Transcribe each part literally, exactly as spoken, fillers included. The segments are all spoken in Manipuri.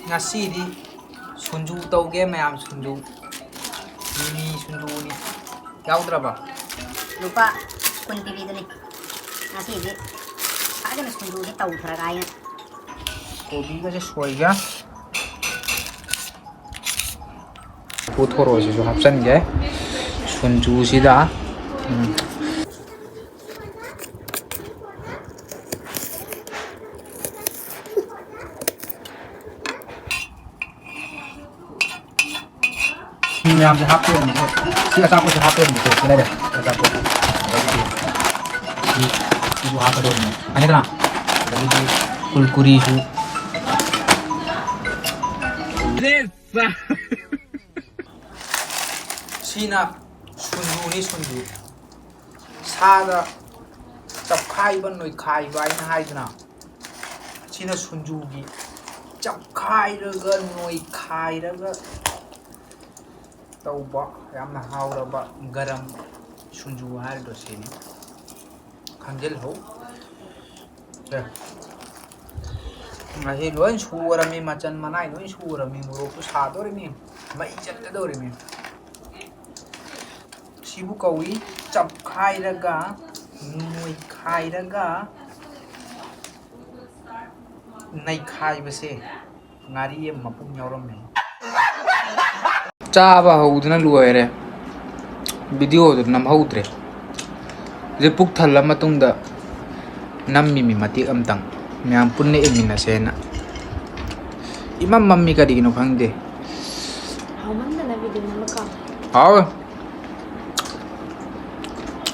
ꯉꯁꯤꯗꯤ ꯁꯨꯟꯖꯨ ꯇꯧꯒꯦ ꯃꯌꯥꯝ, ꯁꯨꯟꯖꯨ꯫ ꯃꯤꯃꯤ ꯁꯨꯟꯖꯨꯅꯤ꯫ ꯌꯥꯎꯗ꯭ꯔꯕ? ꯂꯨꯄꯥ ꯀꯨꯟ ꯄꯤꯕꯤꯗꯨꯅꯤ꯫ ꯉꯁꯤꯗꯤ ꯐꯖꯅ ꯁꯨꯟꯖꯨꯁꯦ ꯇꯧꯊꯔꯒ ꯑꯩꯅ꯫ ꯀꯣꯕꯤꯒꯁꯦ ꯁꯣꯏꯒ꯫ ꯂꯐꯨ ꯊꯣꯔꯣꯁꯤꯁꯨ ꯍꯥꯞꯆꯤꯟꯒꯦ ꯁꯨꯟꯖꯨꯁꯤꯗ꯫ ꯎꯝ꯫ ꯃꯌꯥꯝꯁꯦ ꯍꯥꯞꯇꯣꯏꯅꯤꯀꯣ꯫ ꯁꯤ ꯑꯆꯥꯄꯣꯠꯁꯦ ꯍꯥꯞꯇꯣꯏꯅꯤꯀꯣ꯫ ꯁꯤ ꯂꯩꯔꯦ꯫ ꯑꯆꯥꯄꯣꯠ꯫ ꯑꯗꯒꯤꯗꯤ ꯁꯤ, ꯁꯤꯁꯨ ꯍꯥꯞꯀꯗꯣꯏꯅꯤ꯫ ꯈꯪꯉꯦꯗꯅ? ꯑꯗꯒꯤꯗꯤ ꯀꯨꯔꯀꯨꯔꯤꯁꯨ꯫ ꯁꯤꯅ ꯁꯨꯟꯖꯨꯅꯤ, ꯁꯨꯟꯖꯨ꯫ ꯁꯥꯗ ꯆꯞꯈꯥꯏꯕ, ꯅꯣꯏꯈꯥꯏꯕ ꯍꯥꯏꯅ ꯍꯥꯏꯗꯅ꯫ ꯁꯤꯅ ꯁꯨꯟꯖꯨꯒꯤ ꯆꯞꯈꯥꯏꯔꯒ, ꯅꯣꯏꯈꯥꯏꯔꯒ ꯇꯧꯕ ꯌꯥꯝꯅ ꯍꯥꯎꯔꯕ ꯒꯔꯝ ꯁꯨꯟꯖꯨ ꯍꯥꯏꯔꯤꯗꯣ ꯁꯤꯅꯤ꯫ ꯈꯪꯖꯤꯜꯍꯧ꯫ ꯁꯦ꯫ ꯉꯁꯤ ꯂꯣꯏ ꯁꯨꯔꯃꯤ, ꯃꯆꯜ ꯃꯅꯥꯏ ꯂꯣꯏ ꯁꯨꯔꯃꯤ, ꯃꯣꯔꯣꯛꯁꯨ ꯁꯥꯗꯣꯔꯤꯃꯤ, ꯃꯩ ꯆꯠꯀꯗꯧꯔꯤꯃꯤ꯫ ꯁꯤꯕꯨ ꯀꯧꯏ ꯆꯞꯈꯥꯏꯔꯒ, ꯅꯣꯏꯈꯥꯏꯔꯒ, ꯅꯩꯈꯥꯏꯕꯁꯦ꯫ ꯉꯥꯔꯤ ꯑꯃ ꯃꯄꯨꯝ ꯌꯥꯎꯔꯝꯃꯦ꯫ ꯆꯥꯕ ꯍꯧꯗꯅ ꯂꯣꯏꯔꯦ꯫ ꯚꯤꯗꯤꯑꯣꯗꯨ ꯅꯝꯍꯧꯗ꯭ꯔꯦ꯫ ꯍꯧꯖꯤꯛ ꯄꯨꯛ ꯊꯜꯂ ꯃꯇꯨꯡꯗ ꯅꯝꯃꯤꯃꯤ ꯃꯇꯦꯛ ꯑꯃꯇꯪ꯫ ꯃꯌꯥꯝ ꯄꯨꯟꯅ ꯌꯦꯡꯃꯤꯟꯅꯁꯦꯅ꯫ ꯏꯃꯝ ꯃꯝꯃꯤ ꯀꯔꯤꯒꯤꯅꯣ ꯈꯪꯗꯦ꯫ ꯍꯥꯎꯃꯟꯗꯅ ꯚꯤꯗꯤꯑꯣ ꯅꯝꯕ ꯀꯥꯎ꯫ ꯍꯥꯎꯋꯦ꯫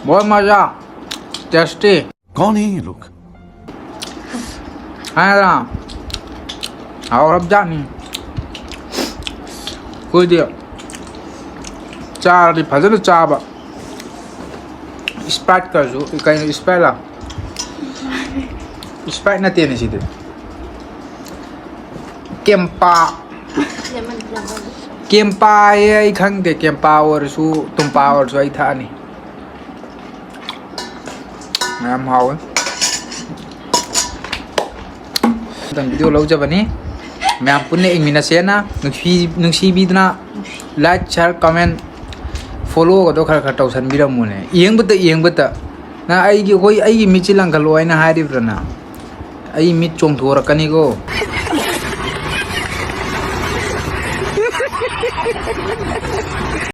ꯕꯣꯜ ꯃꯖꯥ꯫ Tasty꯫ कौन है ये लोग? ꯍꯥꯏꯔ ꯍꯥꯎꯔꯕꯖꯥꯠꯅꯤ꯫ ꯑꯩꯈꯣꯏꯗꯤ ꯆꯥꯔꯗꯤ ꯐꯖꯅ ꯆꯥꯕ꯫ ꯏꯁꯄ꯭ꯔꯥꯏꯠꯀꯁꯨ, ꯀꯩꯅꯣ, ꯏꯁꯄ꯭ꯔꯥꯏꯠꯂ? ꯏꯁꯄ꯭ꯔꯥꯏꯠ ꯅꯠꯇꯦꯅꯦ ꯁꯤꯗꯤ꯫ ꯀꯦꯝꯄꯥ꯫ ꯀꯦꯝꯄꯥ ꯍꯥꯏꯌꯦ, ꯑꯩ ꯈꯪꯗꯦ꯫ ꯀꯦꯝꯄꯥ ꯑꯣꯏꯔꯁꯨ, ꯇꯨꯝꯄꯥ ꯑꯣꯏꯔꯁꯨ ꯑꯩ ꯊꯛꯑꯅꯤ꯫ ꯌꯥꯝ ꯍꯥꯎꯋꯦ꯫ ꯃꯇꯝ ꯚꯤꯗꯤꯑꯣ ꯂꯧꯖꯕꯅꯤ꯫ ꯃꯌꯥꯝ ꯄꯨꯟꯅ ꯌꯦꯡꯃꯤꯟꯅꯁꯦꯅ ꯅꯨꯡꯁꯤ ꯅꯨꯡꯁꯤꯕꯤꯗꯨꯅ like, share, comment, followꯒꯗꯣ ꯈꯔ ꯈꯔ ꯇꯧꯁꯟꯕꯤꯔꯝꯃꯨꯅꯦ꯫ ꯌꯦꯡꯕꯇ ꯌꯦꯡꯕꯇ꯫ ꯅꯪ ꯑꯩꯒꯤ ꯑꯩꯈꯣꯏ ꯑꯩꯒꯤ ꯃꯤꯠꯁꯤ ꯂꯪꯈꯠꯂꯣ ꯍꯥꯏꯅ ꯍꯥꯏꯔꯤꯕ꯭ꯔꯅ? ꯑꯩ ꯃꯤꯠ ꯆꯣꯡꯊꯣꯔꯛꯀꯅꯤꯀꯣ꯫